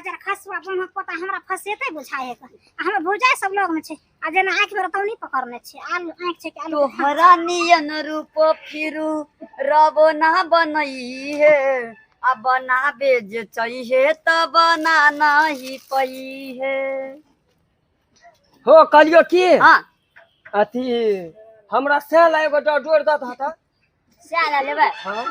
बजार खसुआ बमक पोता हमरा फसेतै बुझाइ है। आ हमर भौजाइ सब लग में छै आ जेना आँखि में रतौनी पकड़ने छै, आलू आँखि छै कि आलू के खाँच। तोहरा नियन रूप फिरू रब ना बनई है, आ बनाबे जे चाहिए त बना नहीं पई है। हो कहलियो की? हाँ। अथी हमरा सेल एगो डोर दत हता। सेल लेबै? हाँ।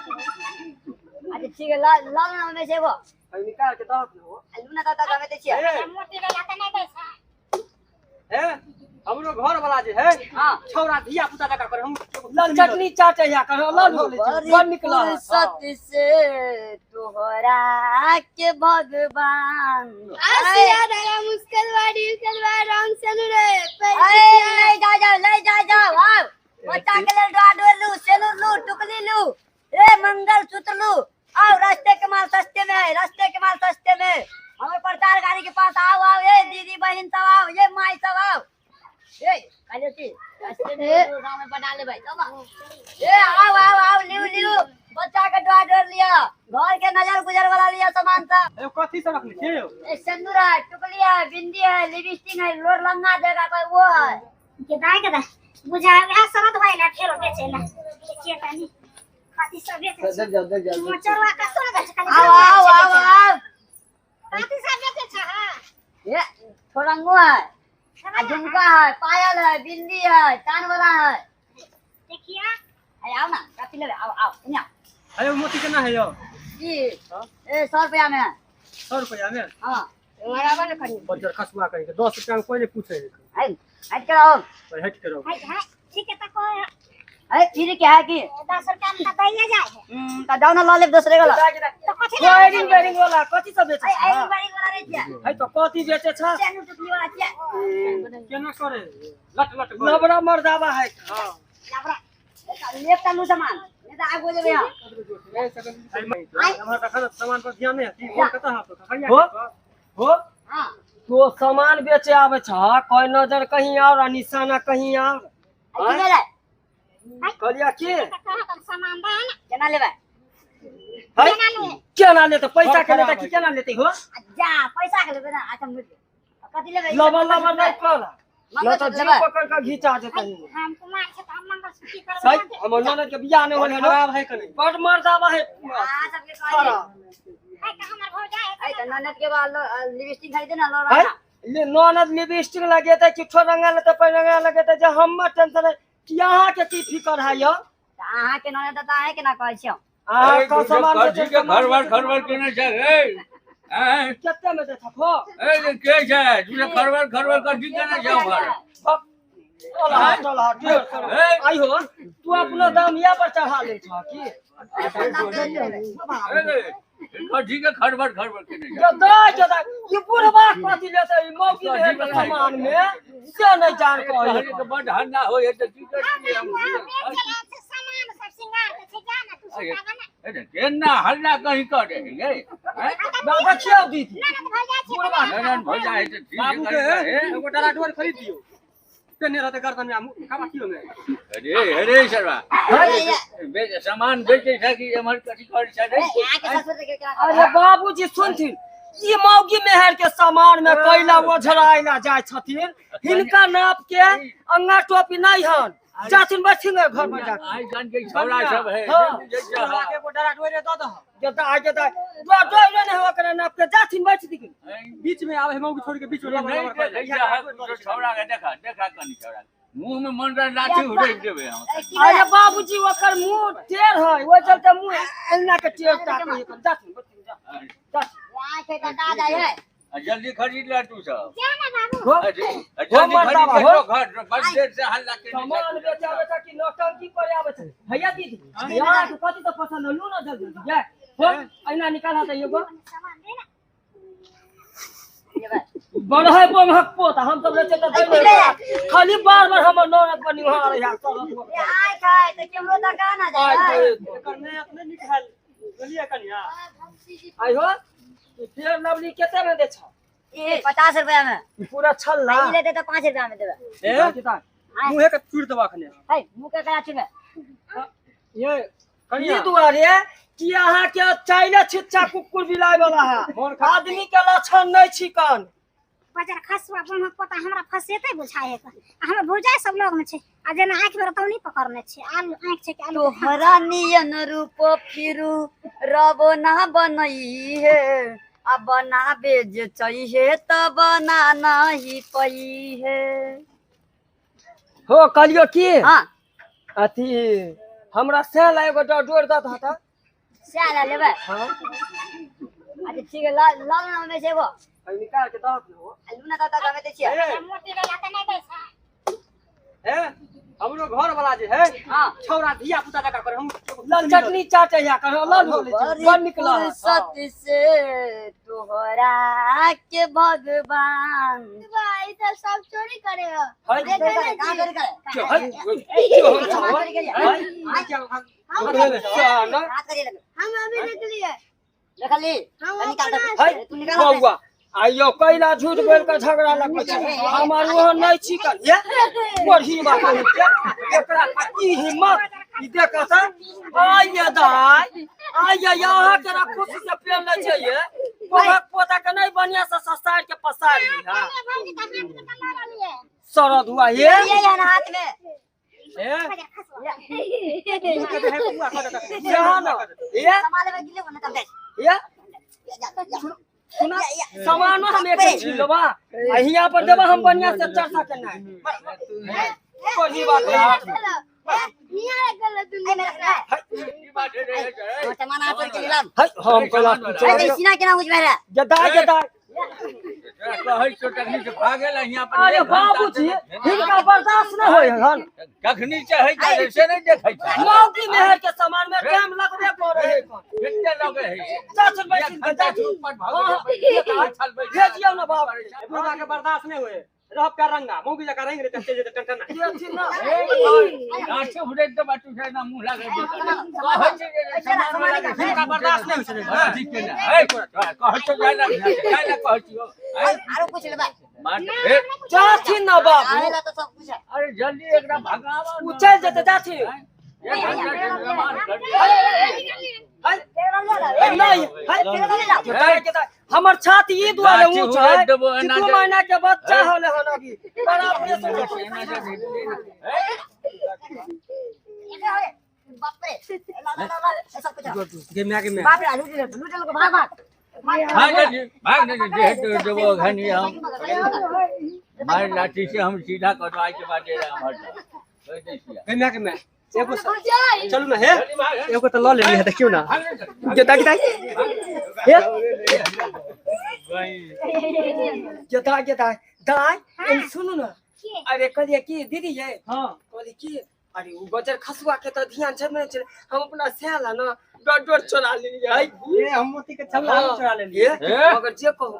अच्छा ठीक है, ला ला ना हमें से एगो। अभी निकाल के दहत न हो। लू ना त हमें दै छियै। ए। मोटी वाला त नै दै छै। ए हमरो घर वाला जे है। हाँ। छौरा धिया पुता जका करे हम चटनी चाटे या कर लल हो बड़ निक लागत। फुर्सत से तोहरा के भगवान आशीर्वाद आया मुश्किल बाड़ी मुश्किल बाड़ी रंग से रे। अरे ले जा जाओ ले जा जाओ आओ बच्चा के लिए डोर डोर लू सेलूर लू टुकली लू ए मंगलसूत्र लू आओ। रास्ते के माल सस्ते में है, रास्ते के माल सस्ते में। हमें प्रचार गाड़ी के पास आओ आओ ए दीदी बहन सब आओ ये माई सब आओ ए कालियो की रास्ते में गांव में बना ले भाई चलो ए आओ आओ आओ लियो लियो बच्चा के डोर डोर लिया घर के नजर गुजर वाला लिया सामान सब। ए कथी सब रखने छियै यौ? ए सिंदूर है टुकली है बिंदी है लिपस्टिक है लोर लंगा देगा कोई वो है। के दाय के दाय बुझा वएह शरद भाई ला फेरो बेचै ला देखिए तनी कथी सब बेचै छै। देख जाओ देख जाओ। मोचरवा कतौ ने दै छै खाली। आओ आओ आओ आओ कथी सब बेचै छै? हाँ। ये थोरंगो है आ झुमका है पायल है बिंदी है कान वाला है। देखिए अरे आओ ना कथी लेबै आओ आओ सुनिया। अरे मोती केना है यौ? जी ए 100 रुपया में है। 100 रुपया में? हाँ। बराबर करी बजर खसुआ कहीं के 10 रुपया में कोई नहीं पूछे है। हट हट के रहो। हट के रहो। हट हट ठीक है त कोई अरे फिर क्या है कि 10 रुपया में त दैये जाय है। त जाओ ना ल लेब दोसरे वाला। त कथी वेडिंग वेडिंग वाला कथी सब बेचै अरे छै? अरे बड़ी वाला रे छियै। है त कथी बेचै छै? चैन टुकली वाला छियै। केना करे लट लट करे। लबड़ा मर्दावा है। हां लबड़ा लेब त लू सामान नहीं त आगो जेबै हम। हमरा तखन सामान पर ध्यान नहीं है कि कतऽ हाथ खड़िया हो हो हां तो सामान बेचे आवे छ कोई नजर कहीं और आ निशाना कहीं और। की भेलै? कहलिया की सामान दे ना केना लेबै? है केना लेतै पैसा के लेतै कि केना लेतै हो? जा पैसा के लेबै ना। अच्छा मुझे कथी लेबै? लबर लबर नहीं कर न त जीव पकड़ के घिचा जेतै। हम कुमार छै त हम मंगलसूत्र करबै। सही हमर ननद के बियाह नहीं होल है ना। खराब है कनी बड़ मर्दावा है। आ सबके कहलियै है त हमर भौजाइ है। अरे त ननद के बाद लिपस्टिक खरीदे ना लो है ले ननद लिपस्टिक लगेतै कि ठोरंगा लेतै पैरंगा लगेतै जे हमर टेंशन है कि अहाँ के की फिकर है यौ? अहाँ के ननद त अहाँ के ना कहै छियौ। अहाँ के सामान कथी के घरबर घरबर केने छै? ए कते में देखत हो? ए के छै तू घरबर घरबर कथी केने छै घर? चल हट चल हट आई हो तू अपना दाम या पर चढ़ा ले छ की? कथी के घरबर घरबर केने छै? जदा जदा ई बुढ़वा कथी लेतै ई मौगी में सामान में से नहीं जान कहै के बड हन्ना होय त की करतियै हम? सामान सब सिंगार के छै जा ना तू सब ना। अरे केना हल्ला कहीं करे गे? देखियौ दीदी ननद भौजाइ छै। बुढ़वा ननद भौजाइ छै ठीक बाबू के एगो डरा डोर खरीद दियौ केने रहते गर्दन में खावा कियो में। अरे अरे सरवा बेच सामान बेचै छै कि एमहर कथी करै छै रे? अरे बाबूजी सुनथिन ई मौगी मेहर के सामान में कैला ओझराइला जाय छथिन हिनका नाप के अंगा टोपी नहीं हन जाथिन बैठिन घर में जाके। आई जान के छौड़ा सब है। छौड़ा के एगो डरा डोरे दऽ दह। जता आ जता डोरे नहीं हो करे नाप के जाथिन बैठ दिखिन बीच में आवे मौगी छोड़ के बीच में नहीं छौड़ा के देखा देखा कनी छौड़ा मुंह में मन रह लाठी उड़ै देबै हम। अरे बाबूजी ओकर मुंह टेढ़ है ओइ चलते मुंह एना के टेढ़ ताकै है। जाथिन बैठिन जा आँख है त का जाय है। जल्दी खरीद ले तू सब। जा ना बाबू। हो जल्दी खरीद ले घर बड़ देर से हल्ला के सामान बेचा बेचा की नौटंकी करे आबै छै। भैया दीदी यहाँ के कथी त पसंद लू ना जल्दी जा हो ऐना निकाल त एगो सामान दे ना। बढ़ै बमहक पोत हम सब लेते त खाली बार बार हमर ननद पर निहार है सरत। ए आँख है त केमरो त का ना जाय है। एकर नहीं अपने निकाल बोलिए कनिया। आई हो फेर लवली कते में दे छ? ए 50 रुपया में। पूरा छल्ला ई लेते त 5 रुपया में देबै। ए मुंहे के चूर देबा खने। है मुंह के करा छुबे ये ई दुआरे कि अहाँ के चाइले छिच्चा कुकुर बिलाय वाला है आदमी के लक्षण नहीं छिकन बजार खसुआ बन्हक पोता हमरा फसेतै बुझाइ है आ हमर भौजाइ सब लग में छै आ जेना आँखि में रतौनी पकड़ने छै आलू आँखि छै कि आलू तोहरा नियन रूप फिरू रब ना बनई है आ बनाबे जे चाहिए त बना नहीं पई है। हो कहलियो की हाँ अथी हमरा से ला एगो डोर दत हता से ला लेबै। हां अच्छा ठीक है ला ला ना में से एगो निकाल के दत हो लू ना दत हमे दै छियै मोटी वाला त नहीं दै छै। ए हमरो घर वाला जे है हां छौरा धिया पुता जका करे हम लाल चटनी चाटे या कर लाल बड़ निकला फुर्सत से तोहरा के भगवान भाई तो सब चोरी करे हो। हाय कहां चोरी करे क्यों हाय चोरी करे हाय हाथ करे लगे हम अभी निकलिए देखली निकाल हाय तू निकाल बौआ आइयो कैला झूठ बोल के झगड़ा लगै छै हमर ओहन नहीं छिकन ये बढ़ी बात है एकरा की हिम्मत ई देखत आइए दाई आइए यहाँ के खुशी से प्रेम नहीं चाहिए पोता पोता के नहीं बढ़िया से ससार के पसार ली। हां भौजी त हाथ में त लऽ लेलियै सरद हुआ ये ये है हाथ में ए बजार खसुआ यहाँ ना ये सामान लेबे कि लेबो ना तब ये सुना सामान हम एक छीन लेबा आ हियां पर देबा हम बढ़िया से चर्चा के नहीं बढ़ी बात है हियां रखल ए मेरा ई बात है रे सामान हाथ के नीलाम हाय हम कहला ए सीना केना बुझ रहा गदा गदा कहै छौ तखनी से भागेला हियां पर। अरे बाबूजी हिनका बर्दाश्त न होय हन कखनी चाहे जाए से नहीं देखै छै मौकी मेहर के सामान में टाइम लगबे करे है कते लगे है चाचन बैठिन भेजियौ ना बाप बुढ़वा के बर्दाश्त नहीं हुए रह प्यार रंगा मौगी जका रंग रे चल जेते टन टन देथिन ना गाछे उड़े त बाटू छै ना मुंह लागे कहै छै जे सामान वाला के हिनका बर्दाश्त नहीं होय छै ठीक के ना ए कहै छौ जाय ना जाय ना कहै छियौ आरो कुछ लेबे जाथिन ना बाबू आवेला तो सब कुछ है। अरे जल्दी एकरा भगावा उ चल जेते जाथिन नहीं हाय हमर छाती ई दुआरे ऊंच है कि 2 महीना के बच्चा होले हन अभी बड़ा ऑपरेशन बाप रे ला ला ला सब कुछ गे म्या के म्या बाप रे लूट लूट लूट भाग भाग भाग भाग जे देबो घनी हम मार लाठी से हम सीधा कटवाए के बाद हमर गे म्या के म्या एगो चलू ना हे एगो त ल लेली है देखियो ना गेता गेता हे गेता गेता दाई एम सुनू ना अरे कहलिए की दीदी ये हां कहली की अरे उ बजर खसुआ के त ध्यान छै नै छै हम अपना स्याला ना डर डर चोरा लेलिए है ये हम मोती के छल्ला हम चोरा लेलिए मगर जे कहू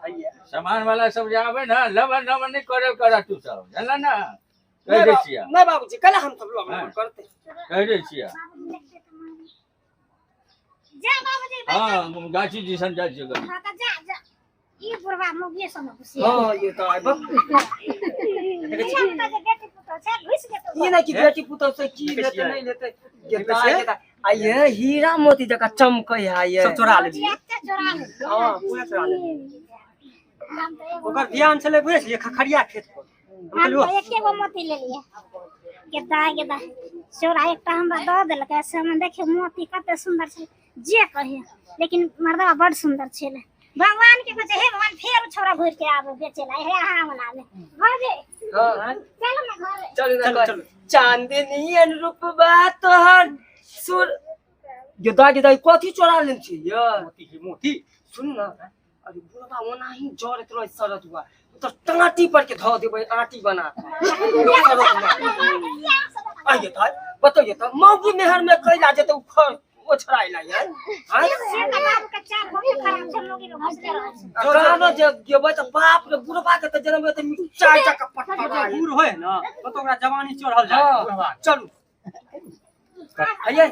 सामान वाला सब जावे ना लबन लबन नहीं करे करा तू सब जानला ना कह दै छिया नहीं बाबूजी कल हम सब लोग करते कह दै छिया जा बाबूजी हां गाछी दिसन जाइ छियै हां त जा जा ई बुढ़वा मौगिए सब घुसी हां ये त आइ बा बेटी पुतोह छै घुस गेतौ ई ना कि बेटी पुतोह से की लेते नहीं लेते गेता गेता आ ये हीरा मोती जका चमकै है ये सब चोरा लेलिए चोरा लेलिए हां पूरा चोरा लेलिए ओकर ध्यान छलै बुझै छियै खखरिया खेत पर हम तो एके गो मोती लेलिए गेदा गेदा चोरा एकटा हमरा दऽ देलकै से हम देखियौ मोती कते सुंदर छै जे कहिए लेकिन मर्दवा बड़ सुंदर छलै भगवान के कहै छै हे भगवान फेर छोरा घुरि के आबे बेचे ला हे अहाँ मनाबे भौजी हां चलू ना घरे चलू ना चलू चांदनी रूपबा तोहर सुर गेदा गेदा कथी चोरा लेने छी ये मोती मोती सुन ना अरे बुढ़वा ओनाही जरत रहे सरद हुआ तो टाटी पर के धो देबै आटी बना आइए त बताइए त मौगी मेहर में कैला जेतै उ खर ओछराइला यार हां से त बाबू के चार भोगे खराब छै मौगी में घुसले रहै छै गाना जे गेबै त बाप रे बुढ़वा के त जनबै त चार टका पटपटा बूढ़ होय ना त ओकरा जवानी चढ़ल जाय बुढ़वा चलू आइए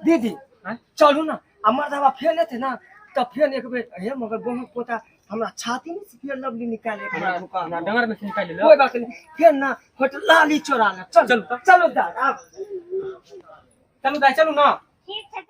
दीदी चलू ना आ मर्दवा फेर लेते ना त फेर एक बेर हे मगर बहु पोता हमरा छाती में से फेर लवली निकाले हमरा दुकान हमरा डंगर में से निकाल ले कोई बात नहीं फेर ना होट लाली चोरा ले चल चलो दा चलू दाई चलू ना ठीक छै।